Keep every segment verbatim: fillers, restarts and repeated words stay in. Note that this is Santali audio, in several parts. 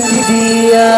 ᱠᱮᱫᱮᱭᱟ᱾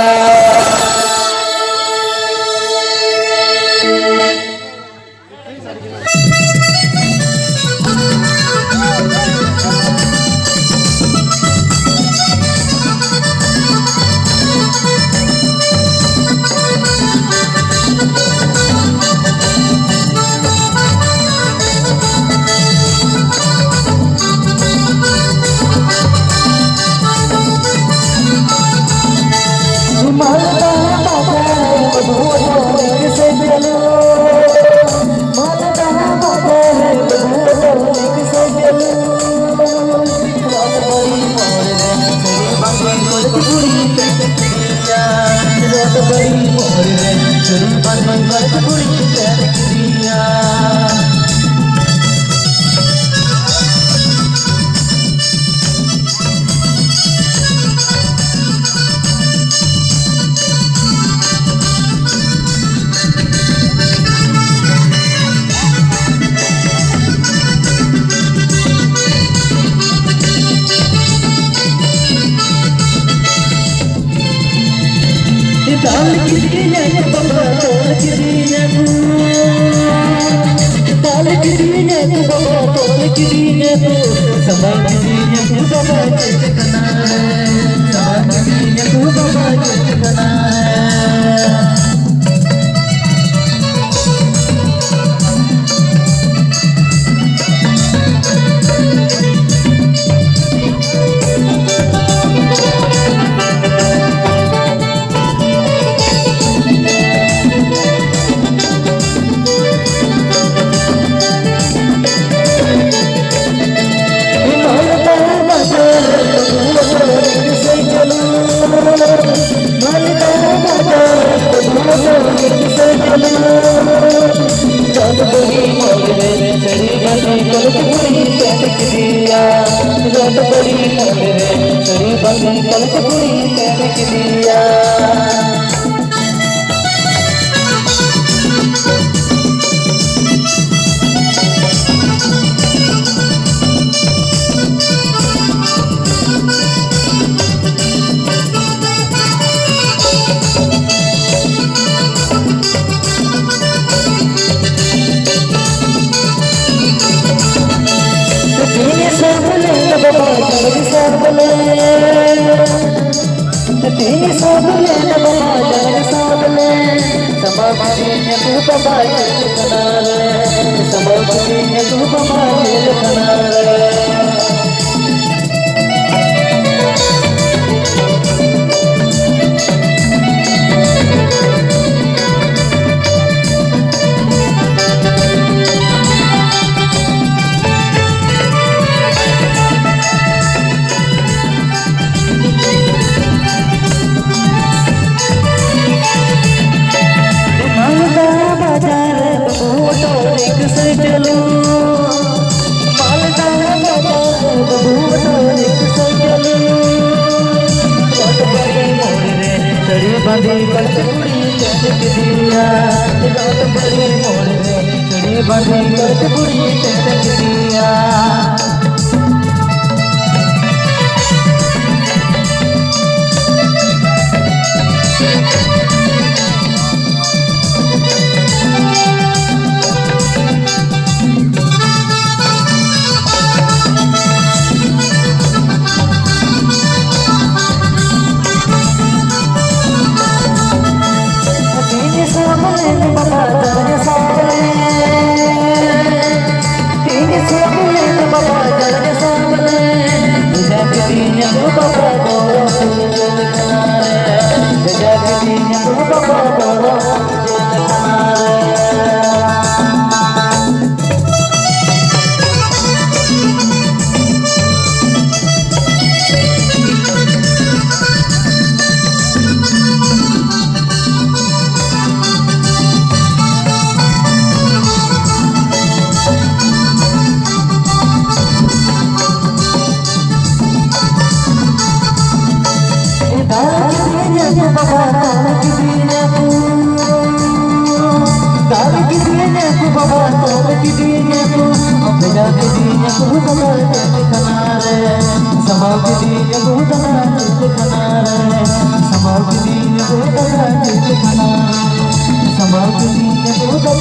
ᱫᱟᱞ ᱠᱤᱫᱤᱧᱟ ᱠᱚ ᱵᱟᱵᱟ, ᱛᱚᱞ ᱠᱤᱫᱤᱧᱟ ᱠᱚ᱾ ᱫᱟᱞ ᱠᱤᱫᱤᱧᱟ ᱠᱚ ᱵᱟᱵᱟ, ᱛᱚᱞ ᱠᱤᱫᱤᱧᱟ ᱠᱚ᱾ ᱥᱟᱢᱵᱟᱣ ᱠᱤᱫᱤᱧᱟ ᱠᱚ ᱵᱟᱵᱟ, ᱪᱮᱫ ᱠᱟᱱᱟ? ᱥᱟᱢᱵᱟᱣ ᱠᱤᱫᱤᱧᱟ ᱠᱚ ᱵᱟᱵᱟ, ᱪᱮᱫ ᱠᱟᱱᱟ? ᱛᱤᱧ ᱥᱟᱵ ᱞᱮᱱ ᱵᱟᱵᱟ ᱡᱟᱝ ᱥᱟᱵ ᱞᱮᱱ, ᱥᱟᱢᱵᱟᱣ ᱠᱤᱫᱤᱧᱟ ᱠᱚ ᱵᱟᱵᱟ ᱡᱮᱞ ᱠᱷᱟᱱᱟ ᱨᱮ, ᱥᱟᱢᱵᱟᱣ ᱠᱤᱫᱤᱧᱟ ᱠᱚ ᱵᱟᱵᱟ ᱡᱮᱞ ᱠᱷᱟᱱᱟ ᱨᱮ᱾ ᱢᱟᱞᱫᱟ ᱵᱟᱡᱟᱨ ᱨᱮ ᱵᱟᱹᱵᱩ ᱚᱴᱳ ᱨᱤᱠᱥᱟ ᱪᱟᱹᱞᱩ, ᱢᱟᱞᱫᱟ ᱵᱟᱡᱟᱨ ᱨᱮ ᱵᱟᱹᱵᱩ ᱚᱴᱳ ᱨᱤᱠᱥᱟ ᱪᱟᱹᱞᱩ᱾ ᱨᱚᱛ ᱵᱟᱹᱲᱤ ᱢᱳᱲ ᱨᱮ ᱥᱟᱹᱲᱤ ᱵᱟᱸᱫᱮ ᱠᱟᱛᱮ ᱠᱩᱲᱤ ᱛᱮᱫ ᱠᱮᱫᱮᱭᱟ, ᱨᱚᱛ ᱵᱟᱹᱲᱤ ᱢᱳᱲ ᱨᱮ ᱥᱟᱹᱲᱤ ᱵᱟᱸᱫᱮ ᱠᱟᱛᱮ ᱠᱩᱲᱤ ᱛᱮᱫ ᱠᱮᱫᱮᱭᱟ᱾ ᱫᱟᱞ ᱠᱤᱫᱤᱧᱟ ᱠᱚ ᱵᱟᱵᱟ, ᱛᱚᱞ ᱠᱤᱫᱤᱧᱟ ᱠᱚ᱾ ᱫᱟᱞ ᱠᱤᱫᱤᱧᱟ ᱠᱚ ᱵᱟᱵᱟ, ᱛᱚᱞ ᱠᱤᱫᱤᱧᱟ ᱠᱚ᱾ ᱵᱷᱮᱡᱟ ᱠᱤᱫᱤᱧᱟ ᱠᱚ ᱫᱟᱫᱟ ᱡᱮᱞ ᱠᱷᱟᱱᱟ ᱨᱮ᱾ ᱥᱟᱢᱵᱟᱣ ᱠᱤᱫᱤᱧᱟ ᱠᱚ ᱫᱟᱫᱟ ᱡᱮᱞ ᱠᱷᱟᱱᱟ ᱨᱮ᱾ ᱥᱟᱢᱵᱟᱣ ᱠᱤᱫᱤᱧᱟ ᱠᱚ ᱫᱟᱫᱟ ᱡᱮᱞ ᱠᱷᱟᱱᱟ ᱨᱮ᱾ ᱥᱟᱢᱵᱟᱣ ᱠᱤᱫᱤᱧᱟ ᱠᱚ ᱫᱟᱫᱟ